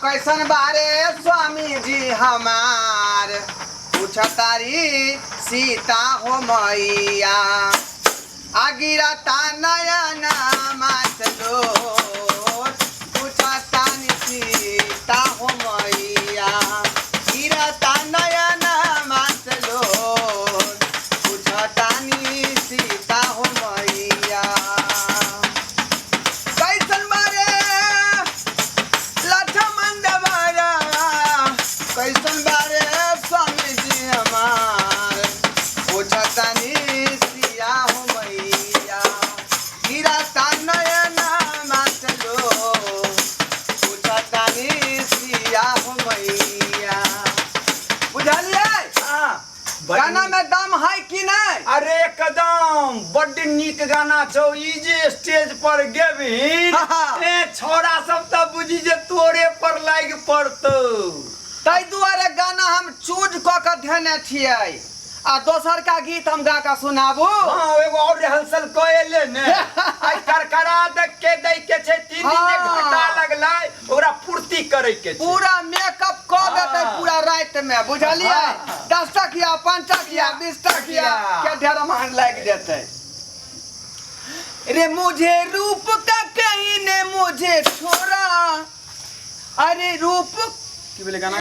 कैसन बारे स्वामी जी हमार, पूछतारी सीता हो मैया। आ गिरता नयन मासलोर, पूछतानी सीता हो मैया। गिरता नयन मासलोर, पूछतानी सीता हो मैया। कैसन बारे लक्ष्मण दबारा, कैसन बारे स्वामी जी हमार, पूछतानी सिया हो मैया। गिरता नयन मासलो, पूछतानी सिया हो मैया। बुझलियै? हाँ, बड गाना में दम है कि नहीं? अरे एकदम बड्ड नीक गाना छौ ई। जे स्टेज पर गेबही ए छौड़ा सब तऽ बुझी जे तोरे पर लागि पड़तौ। ताहि दुआरे गाना हम चूज कऽ के धेने छियै आ दोसर का गीत हम गा के सुनाबू। हाँ, एगो और रिहर्सल कऽ एले ने। आइ करकरा दे के दै के छै। 3 दिन जे घाटा लगलै ओकरा पूर्ति करै के छै। पूरा मेकअप कऽ देतै पूरा राति में, बुझलियै? 10 टकिया, 5 टकिया, 20 टकिया के ढेर मान लागि जेतै। रे मुझे रूप का कहीं ने मुझे छोड़ा, अरे रूप की भेलै गाना?